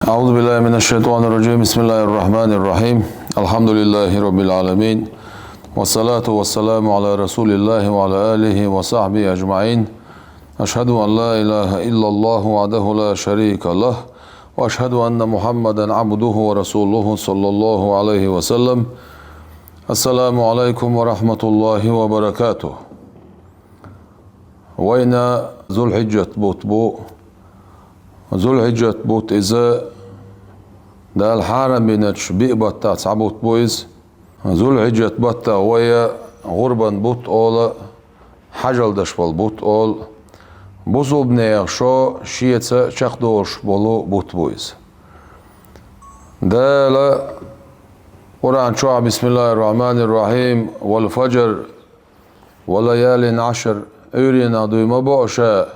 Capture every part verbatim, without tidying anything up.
أعوذ بالله من الشيطان الرجيم. بسم الله الرحمن الرحيم. الحمد لله رب العالمين. والصلاة والسلام على رسول الله وعلى آله وصحبه أجمعين. أشهد أن لا إله إلا الله وحده لا شريك له، وأشهد أن محمدا عبده ورسوله صلى الله عليه وسلم. السلام عليكم ورحمة الله وبركاته. Вайна Зулхьиджат бутт бу. Зулхьиджат бутт иза Дала хьарам биначу биъ баттах цхьа бутт бу иза. Зулхьиджат баттах вай гӀурбан бутт олу, хьажал деш болу бутт олу. Бусулбанех шо шеца чекхдолуш болу бутт бу иза. Дала Къуръан чохь: «بسم الله الرحمن الرحيم. والفجر وليال عشر». Ӏуьйренах дуй ма бо ша,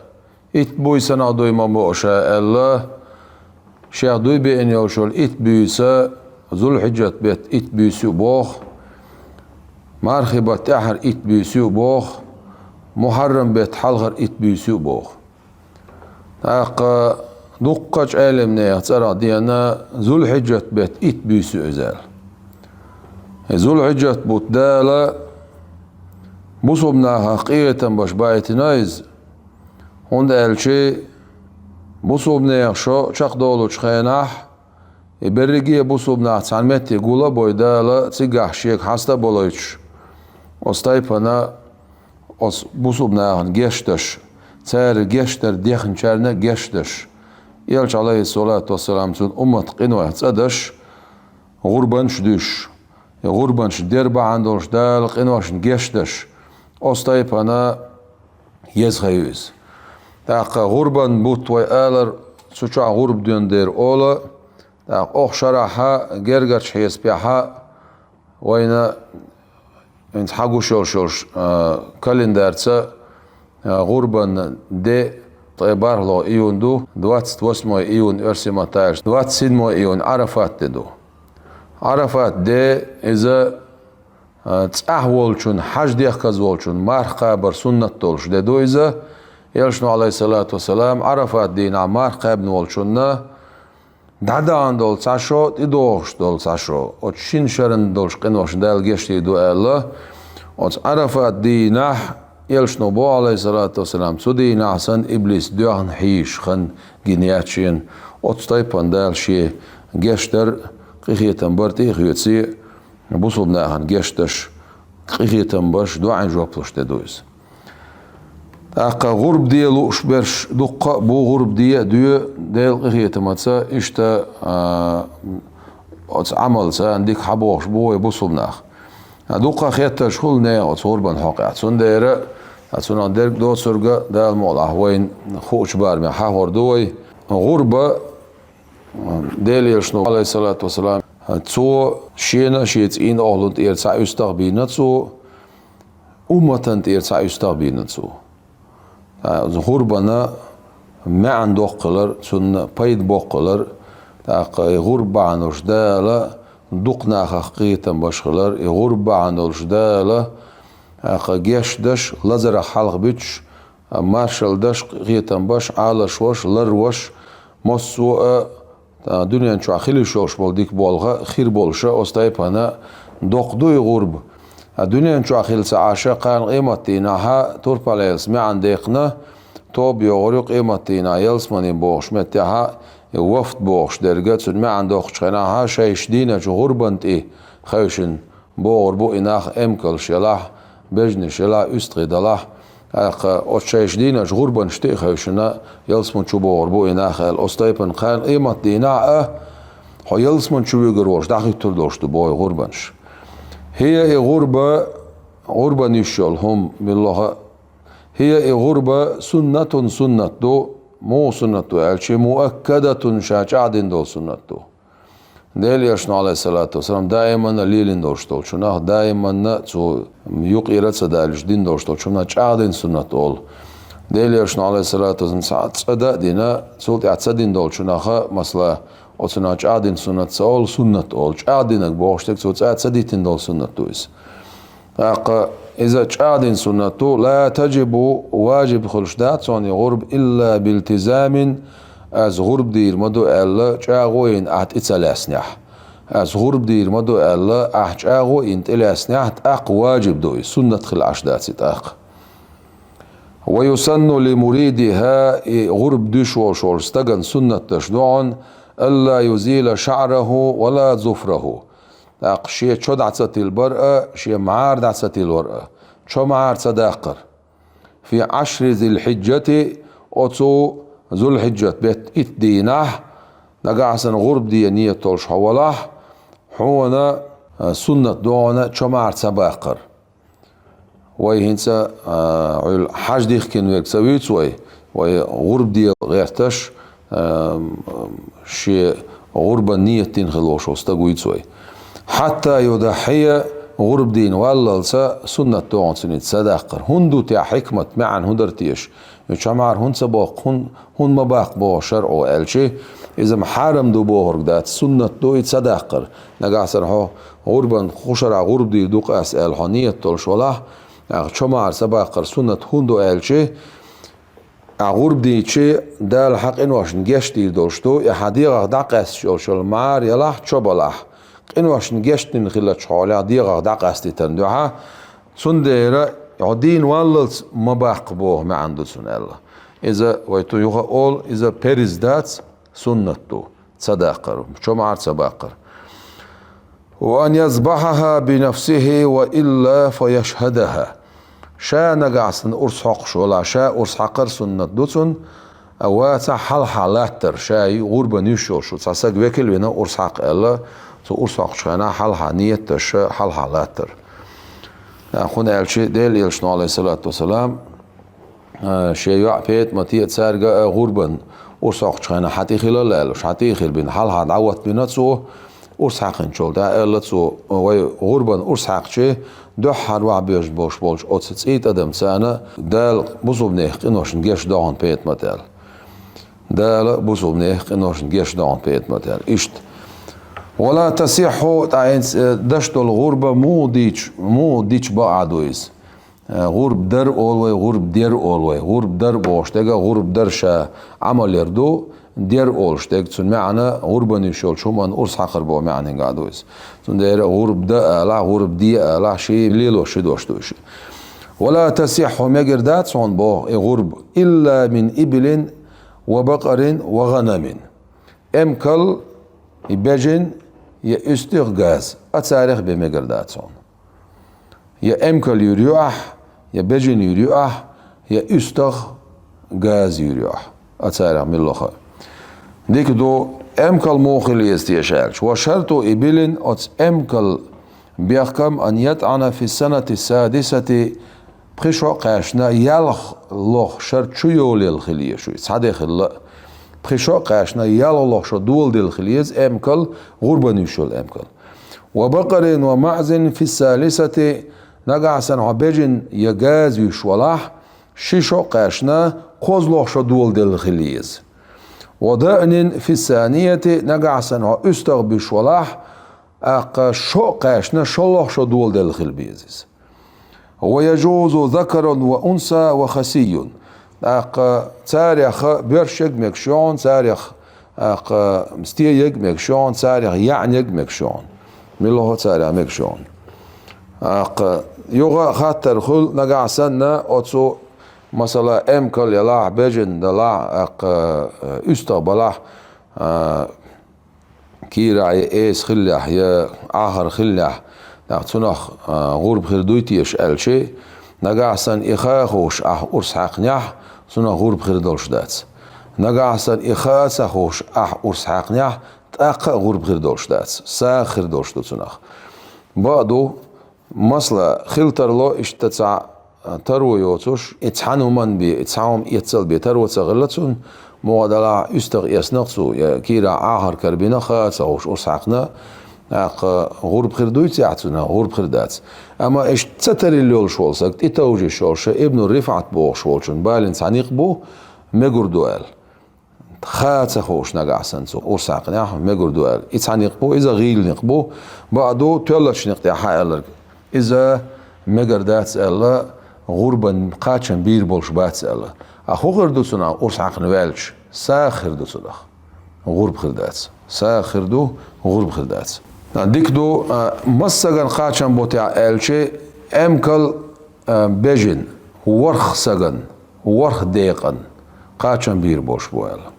итт буьйсанах дуй ма бо ша аьлла, шех дуй беана йолуш йолу итт буьйса, Зулхьиджат беттан итт буьйса ю боху, мархи баттан тӀаьххьара итт буьйса ю боху, Мухьаррам беттан хьалхара итт буьйса ю боху. ТӀаккха дуккхачу Ӏеламнехан цӀарах деана Зулхьиджат беттан итт буьйса ю иза аьлла. И Зулхьиджат бутт Дала бусулбанехах къинхетам беш байтина иза, хӀунда аьлча бусулбанех шо чекхдолучу хенахь, и берриге а бусулбанех цхьана метте гул а бой Дала, цигахь шега хьаста а болуьйтуш, оцу тайпана, оцу бусулбанехана гечдеш, цара гечдар дехначарна гечдеш, Элча, Ӏалайхиссалату вассалам, цуьнан уммат къинойх цӀа деш, гӀурбанаш дуьсуш, и гӀурбанаш дер бахьана долуш Дала къиношна гечдеш, оцу тайпана еза хан ю иза. ТӀаккха гӀурбан бутт вай алар, цу чохь гӀурба доьнна дера олу, тӀаккха оха шарахьа, гергарчу хьесапехьа, вайна хӀинца хьагуш йолуш йолуш, а, календарца, а, гӀурбан де ткъе бархӀалгӀа июнь ду, двадцать восьмое июнь оьрсийн маттахь аьлча, двадцать седьмое июнь Ӏарафат де ду. Ӏарафат де иза, а, цӀахь волчун, хьаж дехказа волчун марха кхабар суннат долуш де ду иза. Элчано, Ӏалайхиссалату вассалам, Ӏарафат дийнахь марха кхаьбна волчунна дӀадахана долу цхьа шо, тӀедогӀуш долу цхьа шо, оцу шина шарна долчу къиношна Дала гечдийр ду аьлла, оцу Ӏарафат дийнахь, Элчано боху, Ӏалайхиссалату вассалам, цу дийнахь санна иблис доьхна хьийзаш хан гина яц шена, оцу тайпана Дала шен гечдар, къинхетам бар тӀе а хьоьций, бусулбанехана гечдеш, къинхетам беш, доӀин жоп луш де ду иза. ТӀаккха гӀурба де лууш берш дуккха а бу, гӀурба де а доь, Делан къинхетамаца, иштта, а, оцу Ӏамалца дика хьабохуш бу вай бусулбанах. А, дуккха а хеттарш хуьлу нехан оцу гӀурбан хьокъехь. Цундела, а, цунах дерг доцург а Дала мукъалахь вайна хуучу барамехь хьахор ду вай. ГӀурба, Делан Элчано, Ӏалайхиссалату вассалам, цо шена а шен цӀийнан охӀлун тӀера цхьа уьстагӀ бийна цо, умматан тӀера цхьа уьстагӀ бийна цо. ТӀаккха гӀурбана маьӀна доккха хилар, цунна пайда боккха хилар, тӀаккха и гӀурба бахьана долуш Дала дукха нахах къинхетам беш хилар, и гӀурба бахьана долуш Дала, тӀаккха гечдеш, лазарах хьалха буьтуш, маршалла деш, къинхетам беш, Ӏалашвеш, ларвеш, массо а, а, дуьнен чохь хила йиш йолуш болу дика болх а, хир болуш а, оцу тайпана доккха ду и гӀурба. А дуьнен чохь хила ца Ӏаш а, кхана къематдийнахьа турпалхьелас маьӀна декхна, тоба йогӀур ю къематдийнахь ялсамани бохуш меттехьа, и вафд бохуш дерг а, цуьнан маьӀна доккхучу хенахьа шайша дийначу гӀурбан тӀе хевшина богӀур бу и нах эмкалш ялахь, бежнаш ялахь, уьстагӀий далахь, тӀаккха оцу шайша дийначу гӀурбанаш тӀе а хевшина, ялсамани чу богӀур бу и нах аьлла. Оцу тайпана кхана къематдийнахь а, хьо ялсамани чу вуьгур волуш дӀахӀуьттур долуш ду боху гӀурбанаш. ХӀия и гӀурба, гӀурбан йиш йолу хӀума муьлхха а, хӀия и гӀурба суннатун суннат ду, муха суннат ду аьлча, муаккадатун ша чӀагӀдина долу суннат ду. Делан Элчано, Ӏалайхиссалату вассалам, даиманна лелийна долуш долчунах, даиманна цо юкъера а ца далуш дина долуш долчунах чӀагӀдина суннат олу. Делан Элчано, Ӏалайхиссалату вассалам, цхьа цӀа дан а дина, цул тӀаьхьа ца дина долчунах а, масала, оцунах чӀагӀдина суннат ца олу, суннат олу. ЧӀагӀдинарг бохуш дерг цо цӀа ца дитина долу суннат ду иза. ТӀаккха иза чӀагӀдина суннат ду, ла таджибу, важиб хуьлуш дац цунна и гӀурба, илла билтизамин, Аз гӀурба дийр ма ду аьлла, чӀагӀо йина ахь тӀе ца лаьцнехь. Аз гӀурба дийр ма ду аьлла, ахь чӀагӀо йина тӀе лаьцнехь, тӀаккха ваджиб ду и, суннат хила Ӏаш дац и тӀаккха. ويسن لمريدها, и гӀурба дуьйш волуш волчу стагана суннат даш ду хьуна, ألا يزيل شعره ولا ظفره. ТӀаккха шен чо дӀа ца тилбар а, шен мӀара дӀа ца тилвар а, чо мӀара ца даккхар. في عشر ذي الحجة, оцу Зулхьиджат беттан итт дийнахь, нагахь санна гӀурба де ниет долуш хьо валахь, хьуна, а, суннат ду хьуна чо мӀара ца баккхар. Вай хӀинца, а, Ӏуьллу хьаж дихкина верг ца вуьйцу вай, вай гӀурба де гӀерташ, а, шен гӀурбан ниет дина хила волуш волу стаг вуьйцу вай. حتى يضحي, гӀурба дийна валлалца суннат ду хьуна цуьнан ца даккхар. ХӀунда ду те хьикмат, маьӀна хӀун дара теша? И чо мӀара хӀунда ца боккху, хӀун-, хӀунда ма баккха боху шарӀо аьлча, иза-м хьарам ду бохург дац, суннат ду и ца даккхар. Нагахь санна хьо гӀурбан кху шарахь гӀурба дийр ду-кх ас аьлла хьо ниет долуш валахь, чо мӀара ца баккхар суннат хӀунда ду аьлча, ахь гӀурба дийча, Дала хьан къиношна гечдийр долуш ду, и хьан дегӀах дӀакъаьсташ йолуш йолу мӀара ялахь, чо балахь, къиношна гечдина хиллачу хьолехь дегӀах дӀакъастийтарна дуьхьа, цундела хьо дийна валлалц ма баккха боху маьӀна ду цунна аьлла. Иза вай ту юха олу, иза перз дац, суннат ду, ца даккхар, чо мӀара ца баккхар. وأن يذبحها بنفسه وإلا فيشهدها. Ша нагахь санна урс хьокхуш валахь, ша урс хьакхар суннат ду цунна, а вацахь хьалха латтар, ша гӀурбан юьсуш йолуш ву, цхьа саг векал вина урс хьакха аьлла, цу урс хьокхучу хенахь хьалха ниет даш, хьалха латтар. ХӀунда аьлча Делан Элчано, Ӏалайхиссалату вассалам, а, шен йоӀ ПетӀамате а, цаьрга а гӀурбан урс хьокхучу хенахь хьан тӀе хила лаьллаш, хьан тӀе а хила бина, хьалха дӀаваттабина цо, урс хьаькхначул тӀаьхьа аьлла цо, вай гӀурбан урс хьаькхча, дуьххьара вахь боьжна болуш болчу оцу цӀий тӀадамца Дала бусулбанех къиношна гечдо хьуна, ПетӀамат, аьлла. Дала бусулбанех къиношна гечдо хьуна, ПетӀамат, аьлла. Иштта. ولا تصح, тӀаккха хӀинца, э, даш долу гӀурба муха дича, муха дича бакъахь ду иза. Э, гӀурба дар олу вай, гӀурба дер олу вай. ГӀурба дар бохуш дерг, гӀурба дар ша Ӏамал яр ду, дер олуш дерг, цуьнан маьӀна гӀурбан юьсуш йолчу хӀуманна урс хьакхар боху маьӀнехь ду иза. Цундела гӀурба да алахь, гӀурба де алахь, ши лелош, ши дош ду ши. ولا تصح, мегар дац хьуна боху и гӀурба, إلا من إبل وبقر وغنم. Эмкал, и бежан, я уьстагӀ, газа, а царех бен мегар дац хьуна. Я эмкал юьр ю ахь, я бежан юьр ю ахь, я уьстагӀ, газа юьр ю ахь, а царех муьлхха а. Дика ду, эмкал муха хила еза теша аьлча. وشرط إبل, оцу эмкал бехкам, أن يطعن في السنة السادسة, пхи шо кхаьчна ялх лоха шар чу йолаелла хила еза шу, цхьа де хилла а. Пхи шо кхаьчна ялх лоха шо доладелла хила еза эмкал, гӀурбан юьсуш йолу эмкал. وبقر ومعز في الثالثة, нагахь санна хьо бежан я газа юьсуш валахь, ши шо кхаьчна кхозлагӀа шо доладелла хила еза. وضأن في الثانية, нагахь санна хьо уьстагӀ буьсуш валахь, тӀаккха шо кхаьчна шоллагӀа шо доладелла хила беза иза. ويجوز ذكر وأنثى وخصي. ТӀаккха царех боьрша ерг мегаш ю хьуна, царех, тӀаккха сте ерг мегаш ю хьуна, царех яӀни ерг мегаш ю хьуна. Муьлхха а царех мегаш ю хьуна. ТӀаккха юха а хаттар хуьлу, нагахь санна оцу, масала, эмкал ялахь, бежан далахь, тӀаккха уьстагӀ балахь, кийрахь я эса хиллехь, я Ӏахар хиллехь, тӀаккха цунах, а, гӀурба хир дуй теша аьлча, нагахь санна и ха а хууш ахь урс хьаькхнехь, цунах гӀурба хир долуш дац. Нагахь санна и ха а ца хууш ахь урс хьаькхнехь, тӀаккха а гӀурба хир долуш дац, сагӀа хир долуш ду цунах. Бакъ ду, масала, хила тарло иштта цхьа таро йоцуш, и цхьана хӀуманна бен, и цхьа хӀума эццал бен таро ца хилла цунна, муха далахь уьстагӀ эцнах цо, я кийрахь Ӏахар карабина, ха а ца хууш урс хьаькхна, тӀаккха гӀурба хир дуй цехь цунах, гӀурба хир дац. Амма иштта ца тарийла йолуш волу саг, тӀетовжа йиш йолуш, Ибну РифӀат бохуш волчун балийна цхьа некъ бу, мегар ду аьлла. Ха а ца хууш нагахь санна цо урс хьаькхнехь мегар ду аьлла. И цхьа некъ бу, иза гӀийла некъ бу, бакъ ду, тоьллачу некъ тӀехь хьааьлларг. Иза мегар дац аьлла, гӀурбан кхачам бийр болуш бац аьлла. А хӀун хир ду цунах урс хьаькхна ваьлча? сагӀа хир ду цунах. ГӀурба хир дац. СагӀа хир ду, гӀурба хир дац. А, дика ду, а, массаган кхачам бу техь аьлча, эмкал, а, бежан, ворхӀ саган, ворхӀ декъан кхачам бийр болуш бу аьлла.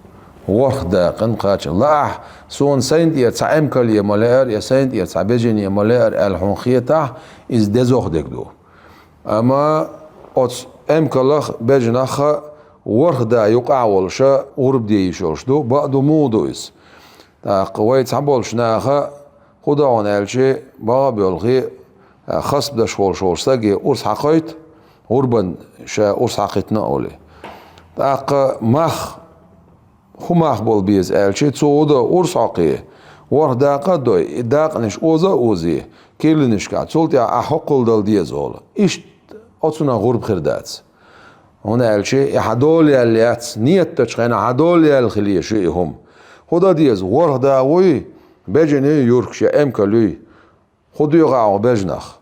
ВорхӀ декъан кхачам. Лаахь, суна сайна тӀера цхьа эмкал е ма лаьара, я сайна тӀера цхьа бежан е ма лаьара аьлла хьуна хетахь, иза дезох дерг ду. Амма оцу эмкалах, бежанах а ворхӀ да юкъахь волуша гӀурба де йиш йолуш ду, бакъду муха ду иза. ТӀаккха вай цхьаболчу наха, хӀун до хьуна аьлча, бакъ а боьлхий, а, хасбеш волуш волчу саге урс хьакхайта, гӀурбан ша урс хьакхийтина а олий. ТӀаккха мах, хӀун мах болу беза аьлча, цо хӀун до, урс хьокхий, ворхӀ дакъа а дой, и дакъанаш оза а озий, кийланашкахь, цул тӀаьхьа ахь хӀокхул дала деза олу. Иштта оцунах гӀурба хир дац. ХӀунда аьлча и хьан дола яьлла яц, нийят дечу хенахь хьан дола яьлла хила еза и хӀума. ХӀун дан деза, ворхӀ да вуй, бежан юй юркаш я эмкал юй. ХӀун доьху ахь бежанах?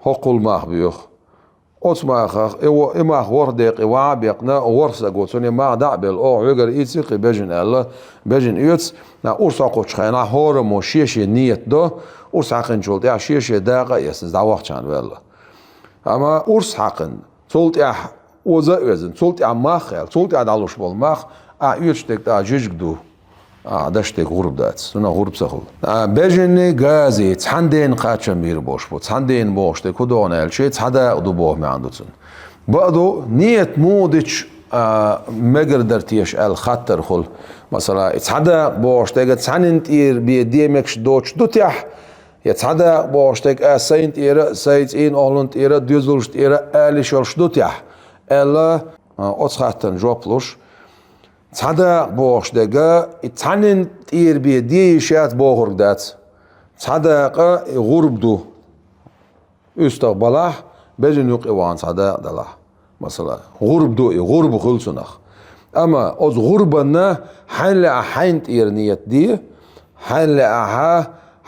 ХӀокхул мах боьху. Оцу махах, и во-, и мах ворхӀ декъе ван а бекъна, ворхӀ саго цунна и мах дӀа а белла, оха хьоьгара ийци кхин бежан аьлла, бежан оьцу, а, урс хьокхучу хенахь хӀораммо шен-шен нийят до, урс хьакхинчул тӀаьхьа шен-шен дакъа а эцна, дӀавахчарна ваьлла. Амма урс хьакхина, цул тӀаьхьа оза а оьзна, цул тӀаьхьа мах а аьлла, цул тӀаьхьа дӀалуш болу мах, ахь оьцуш дерг тӀаккха жижиг ду, ахь деш дерг гӀурба дац, цунах гӀурба ца хуьлу. А, бежанний газий, цхьана дена кхачам бийр болуш бу, цхьана дена бохуш дерг хӀун до хьуна аьлча, цхьа дакъа ду боху маьӀна ду цунна. Бакъду, нийят муха дича, а, мегар дара теша аьлла хаттар хуьлу. Масала, и цхьа дакъа бохуш дерг цхьанна тӀера бен де мегаш доцуш ду техь, я цхьа дакъа бохуш дерг ас сайна тӀера, сайн цӀийнан охӀланна тӀера, доьзалшна тӀера ала йиш йолуш ду техь, аьлла, а, оцу хаттарна жоп луш, цхьа дакъа бохуш дерг, и цхьанна тӀера бен де йиш яц бохург дац. Цхьа дакъа и гӀурба ду. УьстагӀ балахь, бежан юкъе вахана цхьа дакъа далахь. Масала, гӀурба ду и, гӀурба хуьлу цунах. Амма оцу гӀурбанна хьайна лаахь хьайна тӀера нийят де, хьайна лаахь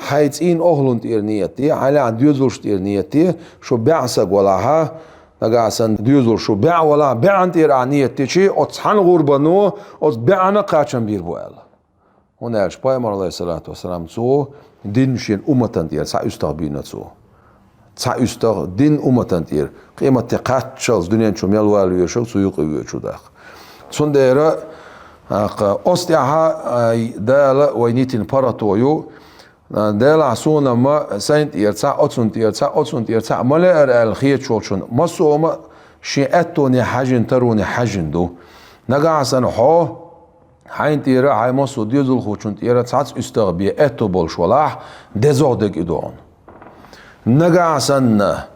хьайн цӀийнан охӀланна тӀера нийят де, хьайна лаахь доьзалшна тӀера нийят де, шу бӀе саг валахь, нагахь санна доьзалш шу бӀе валахь, бӀенна тӀера ахь нийят дичи, оцу цхьана гӀурбано оцу бӀенна кхачам бийр бу аьлла. ХӀунда аьлча Пайхамар, алейхиссалату вассалам, цо дин шен умматан тӀера цхьа уьстагӀ бийна цо. Цхьа уьстагӀ дин умматан тӀера. Къематде кхаччалц дуьнен чу мел вала везарг цу юкъе воьдуш ву даккха. Цундела, а, кха, оцу тӀаьхьа, а, Дала вай нитина паргӀато ю, а, Делахь суна ма сайна тӀера цхьаъ, оцунна тӀера цхьаъ, оцунна тӀера цхьаъ ма лаьара аьлла хеташ волчунна, массо а ма шен аьттоне хьаьжжина, тароне хьаьжжина ду. Нагахь санна хьо хьайна тӀера, хьайн массо а доьзалхочунна тӀера цхьацца уьстагӀ бен аьтто болуш валахь, дезагӀа дерг и ду хьуна. Нагахь санна,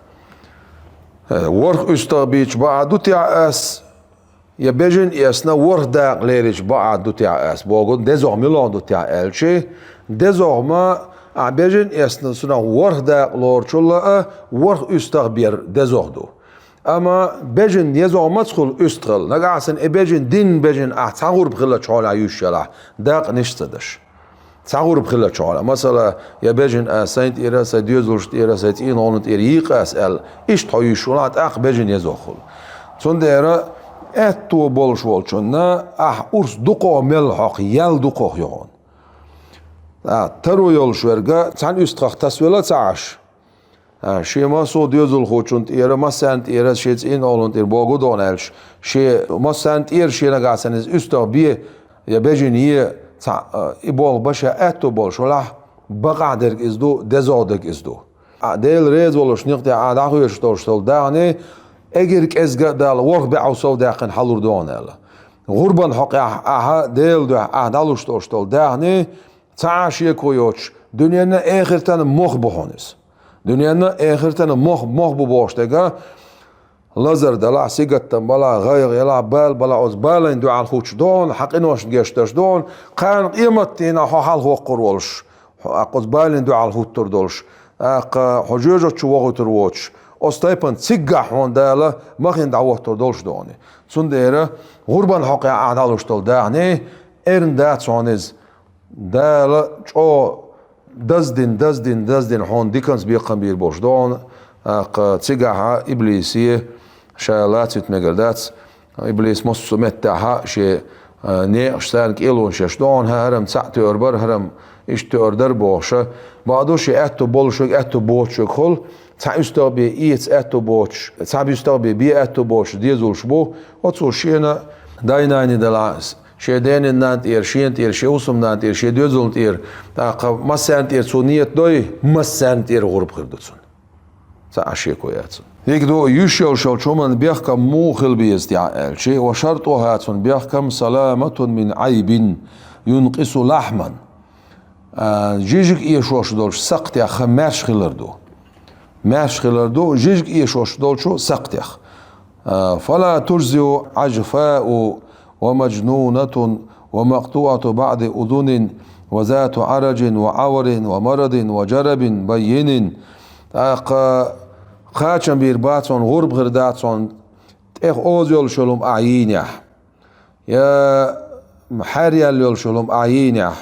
э, ворхӀ уьстагӀ бийча бакъахьа ду техь ас, я бежан эцна ворхӀ дакъа лерича бакъахьа ду техь ас, бохург дезагӀа мила ду техь аьлча, дезагӀа ма, ахь бежан эцна цунах ворхӀ дакъа лоручул а ворхӀ уьстагӀ бер дезагӀа ду. Амма бежан езагӀа маца хуьлу уьстагӀал. Нагахь санна и бежан, дин бежан ахь цхьа гӀурба хиллачу хьолехь юьйш ялахь, дакъанаш ца даш. Цхьа гӀурба хиллачу хьолехь. Масала, я бежан ас сайна тӀера, сайн доьзалшна тӀера, сайн цӀийнан охӀланна тӀера йийкъа ас аьлла, иштта хьо юьйш валахь, тӀаккха бежан езагӀа хуьлу. Цундела аьтто болуш волчунна ахь урс дукхох мел хьокху, ял дукхох ю хьуна. А, таро йолуш верг цхьана уьстагӀах тасавелла ца Ӏаш, а, шен массо а доьзалхочунна тӀера, массарна тӀера, шен цӀийнан охӀланна тӀера бохург ду хьуна аьлча, шен массарна тӀера шен нагахь санна иза уьстагӀ бе, я бежан е цхьаъ, а, и болх бан ша аьтто болуш валахь, бакъахьа дерг иза ду, дезагӀа дерг иза ду. А, Дела реза волуш некъа тӀехь ахь дӀахоьшуш долуш долу дахни эггара кӀезга а Дала ворхӀ бӀе сов даьккхина хьалур ду хьуна аьлла. ГӀурбан хьокъехь ахьа Делан дуьхьа ахь дӀалуш долуш долу дахни ца Ӏа шеко йоцуш, дуьненна а, эхартана а мох бу хьуна иза. Дуьненна а, эхартана а мох, мох бу бохуш дерг, лазар далахь, сингаттам балахь, гӀайгӀа ялахь, бала балахь, оцу балийн дуьхьал хӀуттуш ду хьуна, хьан къиношна гечдеш ду хьуна, кхана къематдийнахь хьо хьалхавоккхур волуш, хьо, а, оцу балийн дуьхьал хӀуттур долуш, тӀаккха хьо жоьжахати чу вохуьйтур воцуш, оцу тайпана циггахь хьуна Дала махана дӀахӀоттур долуш ду хьуна. Цундела гӀурбан хьокъехь ахь дӀалуш долу дахни, эрна дац хьуна иза. Дала чӀогӀа даздина, даздина, даздина хьуна диканца бекхам бийр болуш ду хьуна, тӀаккха цигахь иблисе ша лацийта мегар дац. Иблис массо а меттехь шен Некъаш царна кӀелонаш еш ду хьуна, хӀара-м цхьаъ тоьар бара, хӀара-м иштта тоьар дара бохуш, бакъду, шен аьтту болушверг, аьтту боцушверг хуьлу, цхьа уьстагӀ бен эца аьтту боцуш, цхьа уьстагӀ бен бен аьтту боцуш дезалш бу, оцо шена дай-наний делахь а, шен ден-нанна тӀера, шена тӀера, шен хӀусамнанна тӀера, шен доьзална тӀера, тӀаккха массарна тӀера цо нийят дой, массарна тӀера гӀурба хир ду цунна. Цхьа а шеко яц. Дика ду, йиш йолуш йолчу хӀуманна бехкам муха хила беза техьа аьлча, ва шартӀухӀа, цуьнан бехкам, саламатун мин Ӏайбин юнкъису лахьман. А, жижиг эшош долчу сакхтех хан маьрша хилар ду. Маьрша хилар ду, жижиг эшош долчу сакхтех. А, фала тужзиу Ӏажфау ва мажнунатун ва макътуату баъди удунин ва зату Ӏараджин ва Ӏаварин ва марадин ва жарабин баййинин. ТӀаккха кхачам бийр бац хьуна, гӀурба хир дац хьуна, тӀех оза йолуш йолу хӀума ахь йийнехь, я хьаьръяьлла йолуш йолу хӀума ахь йийнехь,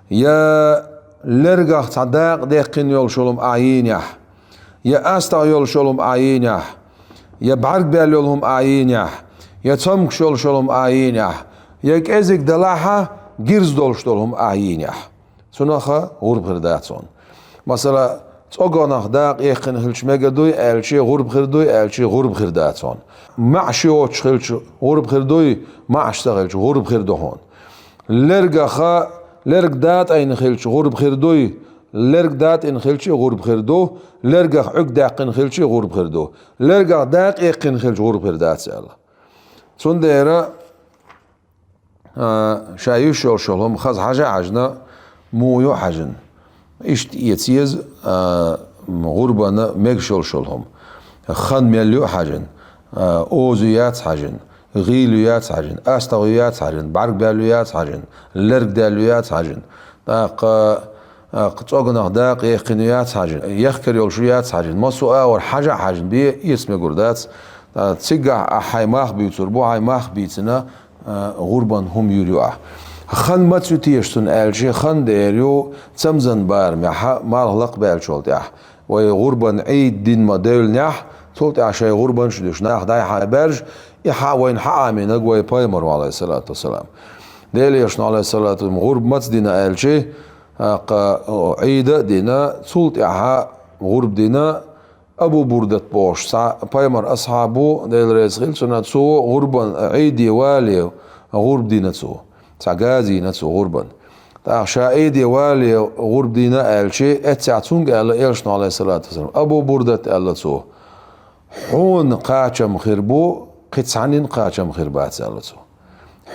я лергах цхьа дакъа даьккхина йолуш йолу хӀума ахь йийнехь, я астагӀа йолуш йолу хӀума ахь йийнехь, я бӀаьрг баьлла йолу хӀума ахь йийнехь, я цомгуш йолуш йолу хӀума ахь йийнехь, я кӀезиг делахь а, гирза долуш долу хӀума ахь йийнехь. Цунах а гӀурба хир дац хьуна. Масала, цӀогах дакъа яьккхина хилча мегар дуй аьлча, гӀурба хир дуй аьлча, гӀурба хир дац хьуна. МаӀаш йоцуш хилча гӀурба хир дуй, маӀаш ца хилча гӀурба хир ду хьуна. Лергах а, лерг датӀийна хилча гӀурба хир дуй, лерг датӀийна хилча гӀурба хир ду, лергах Ӏуьрг даьккхина хилча гӀурба хир ду, лергах дакъа яьккхина хилча гӀурба хир дац аьлла. Цундела а, ша йиш йолуш йолу хӀума хаза хьажа а хьаьжна, муха ю а хьаьжна. Иштта эца еза, а, гӀурбана мегаш йолуш йолу хӀума. Хан мел ю а хьаьжна, а, оза ю яц хьаьжна, гӀийла ю яц хьаьжна, астагӀа ю яц хьаьжна, бӀаьрг баьлла ю яц хьаьжна, лерг даьлла ю яц хьаьжна. ТӀаккха, а, цӀогах дакъа яьккхина ю яц хьаьжна, ехкар йолуш ю яц хьаьжна, массо а агӀор хьажа а хьаьжна, бен эца мегар дац. А, цигахь ахь хьайн мах буьйцур бу, хьайн мах бийцина, а, гӀурбан хӀума юьр ю ахь. Хан маца ю теша цунна аьлча, хан дер ю цамзан барамехь, малх лакхабаьллачул тӀаьхьа. Вай гӀурбан Ӏийд дин ма девллинехь, цул тӀаьхьа шайн гӀурбанаш а дуьйш, нах дӀай-схьай баьржа, и хьаъ вайна хьаамийнарг вай Пайхамар ву, Ӏалайхиссалату вассалам. Делан Элчано, Ӏалайхиссалату вассалам, гӀурба маца дина аьлча, тӀаккха, о, Ӏийда а дина, цул тӀаьхьа гӀурба дина, Абу Бурдат бохуш цхьа Пайхамар асхьаб ву, Дела реза хила цунна, цо гӀурбан, Ӏийде вале гӀурба дина цо. Цхьа газа йина цо гӀурбан. ТӀаккха ша Ӏийде вале гӀурба дина аьлча, эццехь цуьнга аьлла Элчано, Ӏалайхиссалату вассалам: «Абу Бурдат, — аьлла цо, — хьуна кхачам хир бу, кхин цхьаннан кхачам хир бац», — аьлла цо.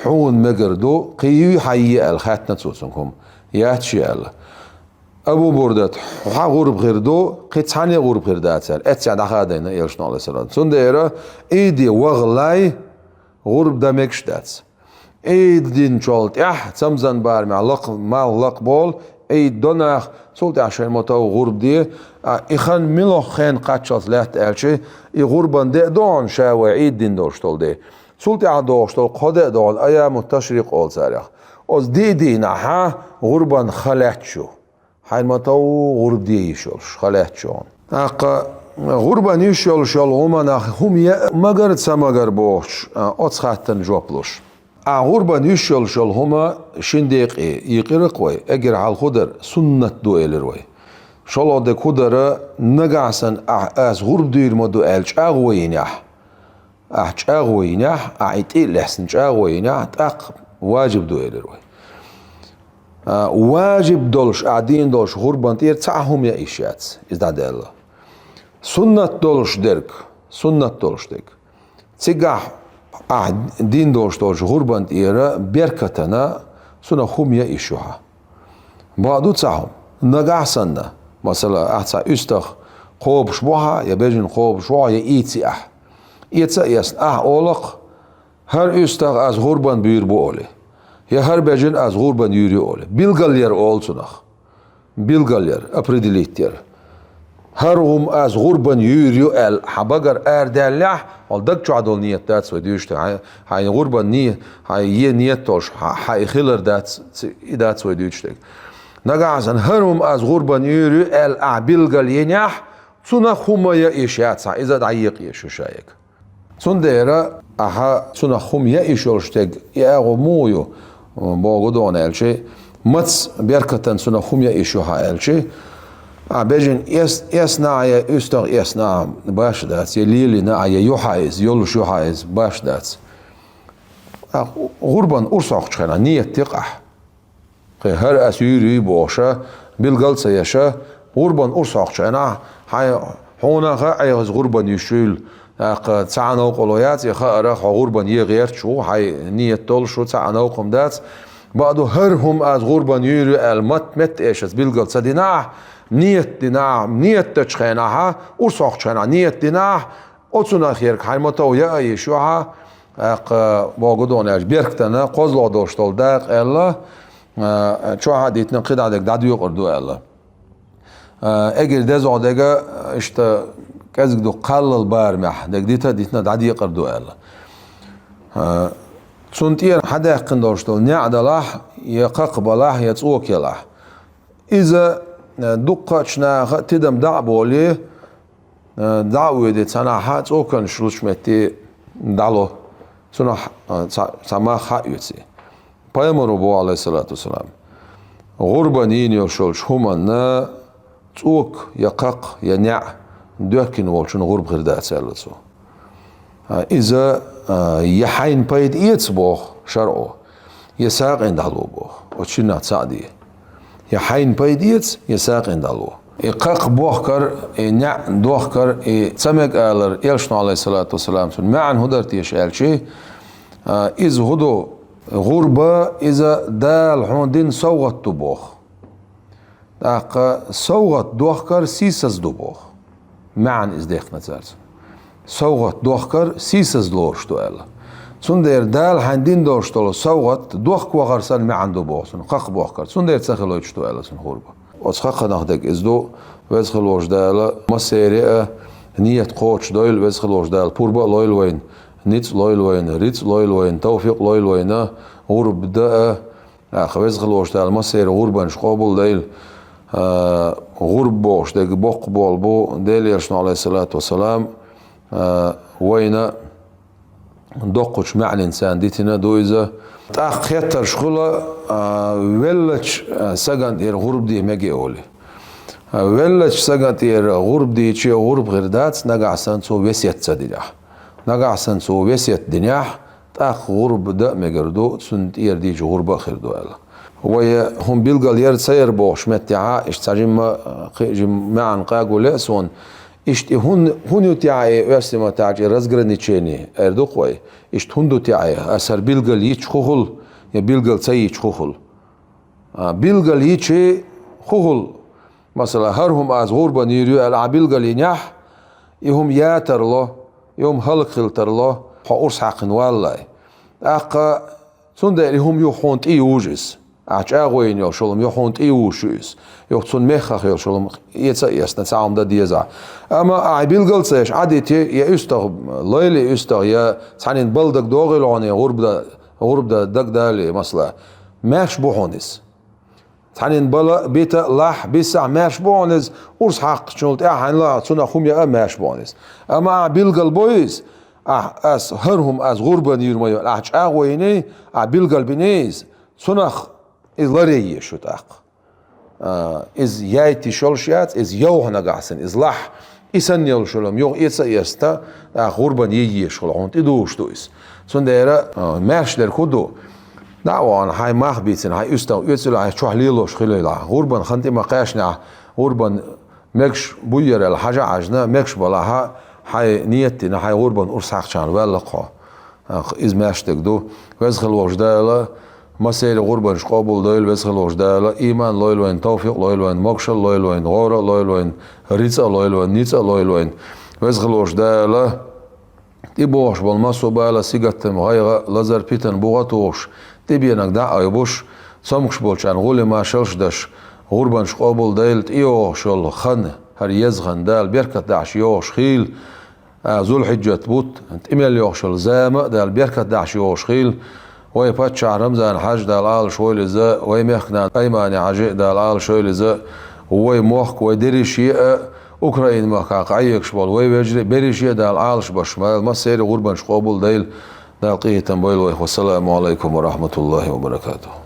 «Хьуна мегар ду, кхин юй хьан е?» — аьлла, хаьттина цо цуьнга хӀума. «Яц шен», — аьлла. «Абу Бурдат, хьан гӀурба хир ду, кхин цхьаннан гӀурба хир дац», — аьлла, эццехь дӀахадийна Элчано, Ӏалайхиссалам. Цундела Ӏийде вахале гӀурба дан мегаш дац. Ӏийд динчул тӀаьхьа, цамзан барамехь лакха, малх лакхаболу, Ӏийд до нах, цул тӀаьхьа шайна ма-тов гӀурба де, а, и хан муьлха хенна кхаччалц лаьтта аьлча, и гӀурбан де а до хьуна, ша вай Ӏийд дина долуш долу де. Цул тӀаьхьа догӀуш долу кхо де а до хьуна, айяму ташрикъ олу царех. Оцу де а дийнахь, гӀурбан хан лаьтташ ю. Хьайна ма-тов гӀурба де йиш йолуш, хан лаьтташ ю хьуна. ТӀаккха гӀурбан йиш йолуш йолу хӀуманах хӀума яа магар а, ца магар а бохуш, а, оцу хаттарна жоп луш. Ахь гӀурбан йиш йолуш йолу хӀума шина декъе йийкъира-кх вай, эггара хьалха хӀун дара, суннат ду элира вай. ШолгӀа дерг хӀун дара, нагахь санна ахь аса гӀурба дуьйр ма ду аьлла чӀагӀо йинехь, ахь чӀагӀо йинехь, ахь и тӀе а лаьцна чӀагӀо йинехь, тӀаккха важиб ду элира вай. А, важиб долуш, ахь дийна долуш гӀурбан тӀера цхьа а хӀума яа йиш яц, иза дӀадаьлла. Суннат долуш дерг, суннат долуш дерг. Цигахь ахь дийна долуш долчу гӀурбан тӀера беркатана цунах хӀума яа йиш ю хьан. Бакъду цхьа хӀума. Нагахь санна, масала, ахь цхьа уьстагӀ кхобуш ву хьан, я бежана кхобуш ву хьан, я ийци ахь. Эца а эцна, ахь олу-кх, хӀара уьстагӀ аса гӀурбан буьйр бу олий, я хӀара бежана аса гӀурбан юьйр ю олий. Билгалъяр олу цунах. Билгалъяр, определить яр. ХӀара хӀума аса гӀурбан юьйр ю аьлла, хьан багара арадаьллехь, хьо даг чохь долу ниет дац вай дуьйцуш дерг. Хьайн, хьайн гӀурбан ни-, хьайн е ниет долуш, хьан, хьан и хилар дац, ц-, и дац вай дуьйцуш дерг. Нагахь санна, хӀара хӀума аса гӀурбан юьйр ю аьлла, ахь билгал йинехь, цунах хӀума яа йиш яц хьан, иза дӀаекъа йиш ю шайга. Цундела ахьа цунах хӀума яа йиш йолуш дерг, и агӀо муха ю, боху дона аьлча, маца беркатан цунах хӀума яа йиш ю хьан аьлча, а бежан эс-, эсна а я уьстагӀ эсна а баш дац, я лелийна а, я юхьа иза, йолуш юхьа иза баш дац. А гӀурбан урс хьокхучу хенахь ниет дикъахь. Кхин хӀара ас юьйр юй бохуша, билгал а ца еша, гӀурбан урс хьокхучу хенахь, хьайн хьуна а хаьа, хьайгӀаза гӀурбан юьйш юйла, тӀаккха цхьа а новкъарло яц, и хаарах хьо гӀурбан е гӀерташ ву, хьайн ниет долуш ву, цхьа а новкъа-м дац. Бакъду, хӀара хӀума аз гӀурбан юьйр ю аьлла, мат-, метта эшаца билгал ца дина ахь, ниет дина ахь, ниет дечу хенахьа, урс хьокхучу хенахь ниет дина ахь, оцунах ерг хьайн ма-тов яа йиш ю хьан, тӀаккха боху дона аьлча, беркатана кхозлагӀа долуш долу дакъа аьлла, а, чохь а дитина кхидӀа дерг дӀадоькъур ду аьлла. А, эггара дезагӀа дерг, иштта кӀезиг ду кхаллал барамехь дерг дита а дитина дӀадекъар ду аьлла. А, цунна тӀера хьадаьккхина долуш долу неӀ далахь, я кхакха балахь, я цӀока ялахь. Иза, э, дуккхачу наха тидам дӀа а болий, э, дӀа а воьдий, цхьанхьа цӀоканаш лучу метте дӀало. Цунах, э, цхьа, цхьа мах хьа а оьций. Пайхамаро боху, Ӏалайхиссалату вассалам: «ГӀурбан йийна йолуш йолчу хӀуманна цӀока я кхакха, я неӀ доьхкина волчун гӀурба хир дац», — аьлла цо. А, иза, а, я хьайна пайда эца боху шарӀо, я сагӀина дӀало боху, оцу шиннах цхьаъ де. Я хьайна пайда эца, я сагӀина дӀало. И кхакха бохкар, и неӀ дохкар, и ца мега алар, элчано, Ӏалайхиссалату вассалам, цуьнан маьӀна хӀун дара теша аьлча, а, иза хӀун ду, гӀурба, иза Дала хьуна дина совгӀат ду боху. ТӀаккха совгӀат дохкар сийсаз ду боху. МаьӀна иза дехкина цаьрца. СовгӀат дохкар сийсаз лоруш ду аьлла. Цундела Дала хьайна дина долуш долу совгӀат дохка вахар санна маьӀна ду боху цунна, кхакха бохкар. Цундела ца хилойтуш ду аьлла цунна гӀурба. Оцу кхакханах дерг иза ду, Веза хилла волчу Дала массеран а ниет кхочушдойла, Веза хилла волчу Дала пурба а лойла вайна, ницкъ лойла вайна, рицкъ лойла вайна, тавфикъ лойла вайна, гӀурба дан а, Аха, Веза хилла волчу Дала массеран гӀурбанаш къобалдойла, а, гӀурба бохуш дерг боккха болу бу, Делан Элчано, Ӏалайхиссалату вассалам, а, вайна доккхачу маьӀнина царна дитина ду иза. ТӀаккха хеттарш хуьлу, а, веллачу, а, сагана тӀера гӀурба де меге олий. А, веллачу сагана тӀера гӀурба дийча гӀурба хир дац, нагахь санна цо весет ца динехь. Нагахь санна цо весет динехь, тӀаккха гӀурба дан а мегар ду, цунна тӀера дийча гӀурба а хир ду аьлла. Вай хӀума билгал яр ца яр бохуш меттехьа, иштта цхьа жимма, кхин а жимма маьӀна къаго леа суна. Иштта и хӀун, хӀун ю тӀехь и оьрсийн маттахь и разграничение, эр ду-кх вай. Иштта хӀун ду тӀехь и, аса хӀара билгал йича хӀун хуьлу, я билгал ца йича хӀун хуьлу? А, билгал йича хӀун хуьлу? Масала, хӀара хӀума аз гӀурбан йийр ю аьлла ахь билгал йинехь, и хӀума я тарло, и хӀума хӀаллакьхила тарло, хьо урс хьаькхна валлалц. ТӀаккха цундела и хӀума юха хьуна тӀе южу иза. Ахь чӀагӀо йина йолуш йолу хӀума юха хьуна тӀе южуш ю иза. Юха цунна мехах йолуш йолу хӀума эца а эцна, цхьа хӀума дан дезахь. Амма ахь билгал ца еш, Ӏадите, я уьстагӀ, лойла и уьстагӀ, я цхьанна бала дага догӀийла хьуна, я гӀурба дан, гӀурба дан дага далале, масала, маьрша бу хьуна иза. Цхьанна бала, бита, лахь, бисахь маьрша бу хьуна иза, урс хьакхначул тӀаьхьа хьайна лаахь, цунах хӀума яа а маьрша бу хьуна иза. Амма ахь билгал бой иза, ахь, ас, хӀара хӀума аз гӀурбан йийр ма ю, ахь чӀагӀо йиний, ахь билгал биний иза, цунах иза ларъе еза шу тӀаккха. А, иза яйта йиш йолуш яц, иза йовха нагахь санна, иза лахь, и санна йолуш йолу хӀума юха эца а эцна, тӀаккха гӀурбан йий езаш хуьлу, хьуна тӀедужуш ду иза. Цундела, а, маьрша дерг хӀун ду? ДӀа а вахана, хьайн мах бийцина, хьайн уьстагӀ оьцула, хьайн чохь лелош хилийла. ГӀурбан хан тӀе ма кхаьчнехь, гӀурбан мегаш буй яра аьлла, хьажа а хьаьжна, мегаш балахь, хьайн ниет дина, хьайн гӀурбан урс хьакхчарна ваьлла-кх хьо. Ах, иза маьрша дерг ду. Веза хилла волчу Дала массеран гӀурбанаш къобалдойла, Веза хилла волчу Дала иман лойла вайна, тавфикъ лойла вайна, могушалла лойла вайна, гӀора а лойла вайна, рицкъа а лойла вайна, ницкъа а лойла вайна. Веза хилла волчу Дала тӀебогӀуш болу массо а бала, сигатам, гӀайгӀа, лазар, питана буха а тухуш, тӀебенаг дӀа а айбуш, цомгуш болчарна гӀуллакх, машаллаш даш, гӀурбанаш къобалдойла, тӀейогӀуш йолу хан, хӀара еза хан Дала беркат дахьаш йогӀуш хийла, а, Зулхьиджат бутт, тӀе мел йогӀуш йолу зама а Дала беркат дахьаш йогӀуш хийла, вай паччахь Рамзан-Хьаьжа Дала Ӏалашвойла иза, вай мехкан нана Аймани-Хьаьжа Дала Ӏалашвойла иза, вай мохк, вай дерриш а, Украин махкахь къахьегаш болу вай вежарий, берриш а Дала Ӏалашбеш бойла, массеран а гӀурбанаш къобалдойла, Дала къинхетам бойла вайх. Вассаламу алайкум ва рахматуллахи ва баракатух.